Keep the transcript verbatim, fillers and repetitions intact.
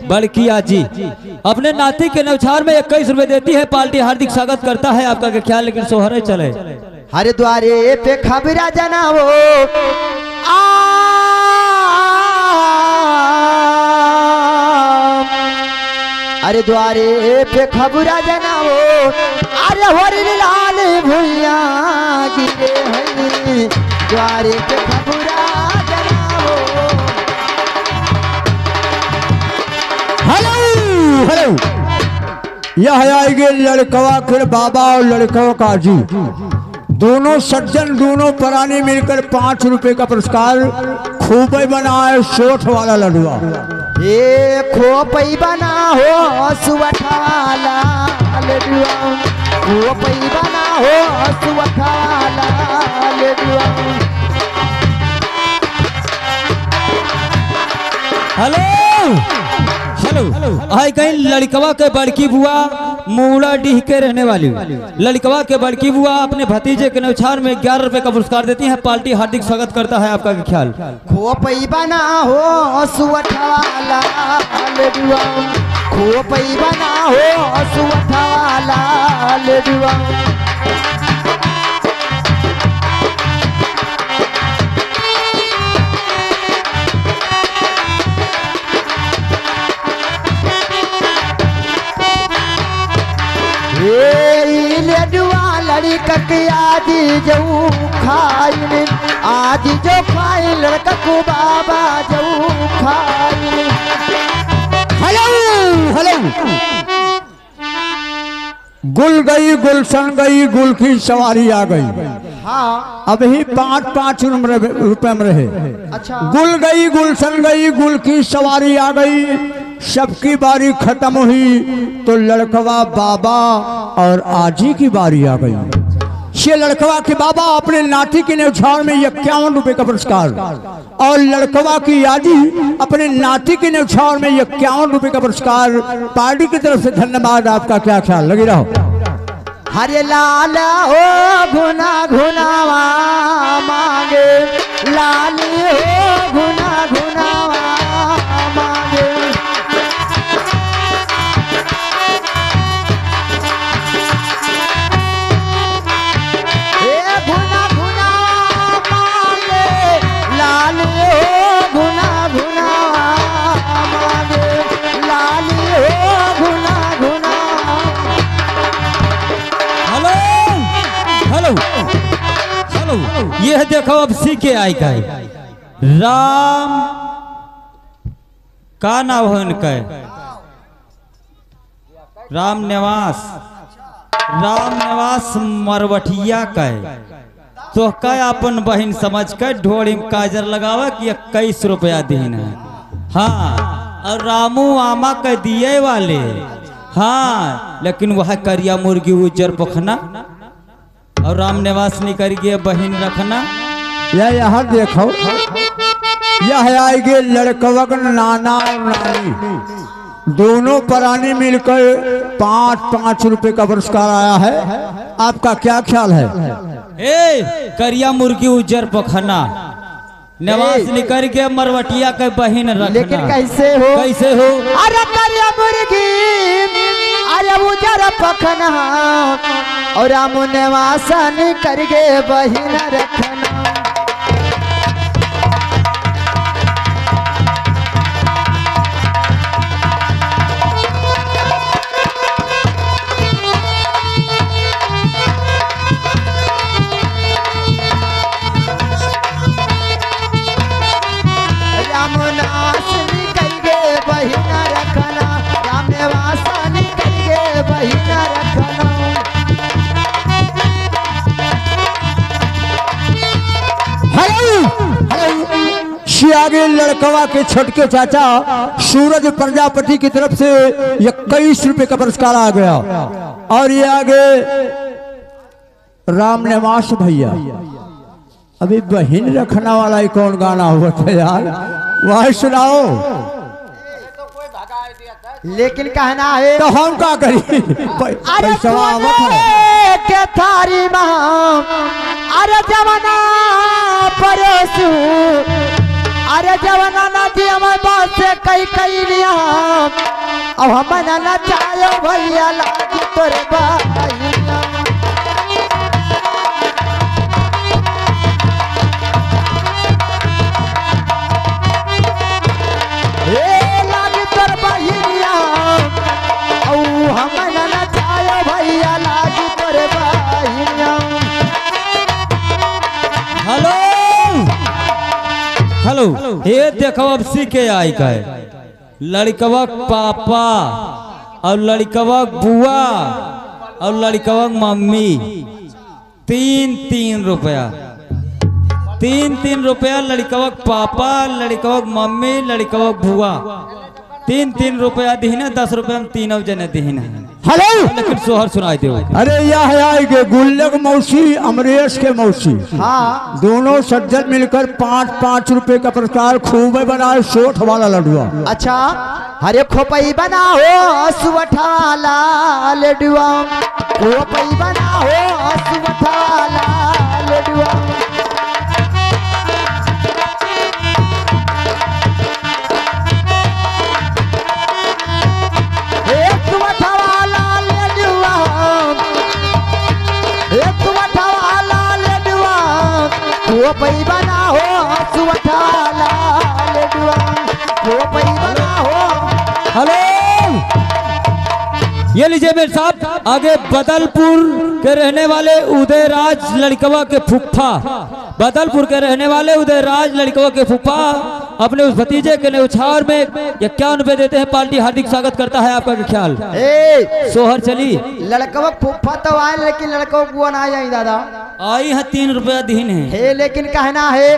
बड़की आजी अपने नाती के न्यौछावर में इक्कीस रुपए देती है। पार्टी हार्दिक स्वागत करता है आपका। के ख्याल लेकिन सोहरे चले। हर द्वारे पे खबरा जनावो। आ, अरे द्वारे पे खबरा जनावो। अरे होरी लाल भुइया गिरे हैं। द्वारे पे खबरा जनावो। हेलो, हेलो। यह आइगे लड़कवा के बाबा और लड़कवा का आजी। दोनों सज्जन, दोनों परानी मिलकर पाँच रुपए का पुरस्कार। खोपई बना है सोठ वाला लडुआ। ए खोपई बना हो सोठ वाला लडुआ। खोपई बना हो सोठ वाला लडुआ। हेलो, हेलो। आई गई लड़कवा के बड़की बुआ, मूड़ा डीह के रहने वाली। लड़कवा के बड़की बुआ अपने भतीजे के न्यौछावर में ग्यारह रुपए का पुरस्कार देती हैं। पार्टी हार्दिक स्वागत करता है आपका। के ख्याल। खोपई बना हो सोठ वाला लडुआ। खोपई बना हो सोठ वाला लडुआ। ए, ई लडुआ लड़िका के आजी जऊ खाइन, आजी जो खाइन, लड़का को बाबा जऊ खाइन। हेलो, हेलो। गुल गई, गुलशन गई, गुल की सवारी आ गई। हाँ। अबही पाँच, पाँच रुपए में रहे। अच्छा। गुल गई, गुलशन गई, गुल की सवारी आ गई। सबकी बारी खत्म हुई तो लड़कवा बाबा और आजी की बारी आ गई। ये लड़कवा के बाबा अपने नाती के न्यौछावर में इक्यावन रुपए का पुरस्कार। और लड़कवा की आजी अपने नाती के न्यौछावर में इक्यावन रुपए का पुरस्कार। पार्टी की तरफ से धन्यवाद आपका। क्या ख्याल, लगे रहो। हरे लाल हो घुना घुनावा मांगे, लाली हो घुना घुनावा मांगे। ए घुना घुना मांगे, लाल हो घुना घुना मांगे, लाल हो घुना घुना। हेलो, हेलो, हेलो। ये देखो, अब सी के आई का है। राम, का नाम है इनका? राम निवास, राम निवास मरवठिया का है। तोहका अपन बहिन समझ के ढोड़ी में काजर लगावा कि इक्कीस रुपया दीन है। हाँ, और रामू आमा के दिए वाले। हाँ, लेकिन वह करिया मुर्गी उज्जर पखना। और राम निवास निकर गए बहिन रखना। यह यहाँ देखो, यह आइगे लड़कवक नाना और नानी, दोनों परानी मिलकर पाँच पाँच रुपए का पुरस्कार आया है। आपका क्या ख्याल है? ए, करिया मुर्गी उज्जर पखना। निवास ए। निकर के मरवटिया के बहिन रखना। लेकिन कैसे हो? कैसे हो? अरे करिया मुर्गी, अरे उजर पखना, और राम निवास निकर के बहिन रखना। राम नासनी कइगे बहिन रखना, राम वासनी कइगे बहिन रखना। हेलो, हेलो। सियागे लड़कवा के छोटके चाचा सूरज प्रजापति की तरफ से इक्कीस रुपए का पुरस्कार आ गया। और ये आगे राम निवास भैया, अभी बहिन रखना वाला ही कौन गाना हुआ था यार, वह सुनाओ। लेकिन कहना है तो हम का करी? पै-, अरे पैसवा आवत है। के थारी महा, अरे जवना परोसू, अरे जवना नदी में बसे कई कई लिया। अब हम ना नचायो भैया लागी तोर बहिनिया। हे लागी तोर बहिनिया। औ हम ना नचायो भैया लागी तोर बहिनिया। हेलो, हेलो, ये देखो अब सी के आई का है। लड़कवा क पापा और लड़कवा क बुआ और लड़कवा क मम्मी, तीन तीन रुपया, तीन तीन रुपया लड़कवा क पापा, लड़कवा क मम्मी, लड़कवा क बुआ, तीन तीन रुपया दिहिन है, दस रुपया हम तीनों जने दिहिन है। हेलो। लेकिन सोहर सुनाई देउ। अरे यह है आएंगे गुल्ले के मौसी, अमरेश के मौसी। हाँ। दोनों सज्जन मिलकर पाँच पाँच रुपए का पुरस्कार खूबे बनाए सोठ वाला लडुआ। अच्छा। अरे खोपई बना हो सुवठा वाला लडुआ, खोपई बना हो सुवठा वाला लडुआ। एक वठवा लाल डुआ, एक वठवा लाल डुआ, खोपई बना हो, सुवठा लाल डुआ, खोपई बना हो। हेलो, ये लीजिए मेरे साथ, आगे बदलपुर के रहने वाले उदयराज लड़कवा के फुफ्फा, बदलपुर के रहने वाले उदयराज लड़कवा के फुफ्फा अपने उस भतीजे के न्यौछावर में इक्यावन रुपए देते हैं। पार्टी हार्दिक स्वागत करता है आपका। क्या ख्याल? ए, सोहर चली। लड़कवा फुफ्फा तो आए, लेकिन लड़कवा बुआ ना आई दादा। आई है, तीन रुपया दीन है। हे, लेकिन कहना है,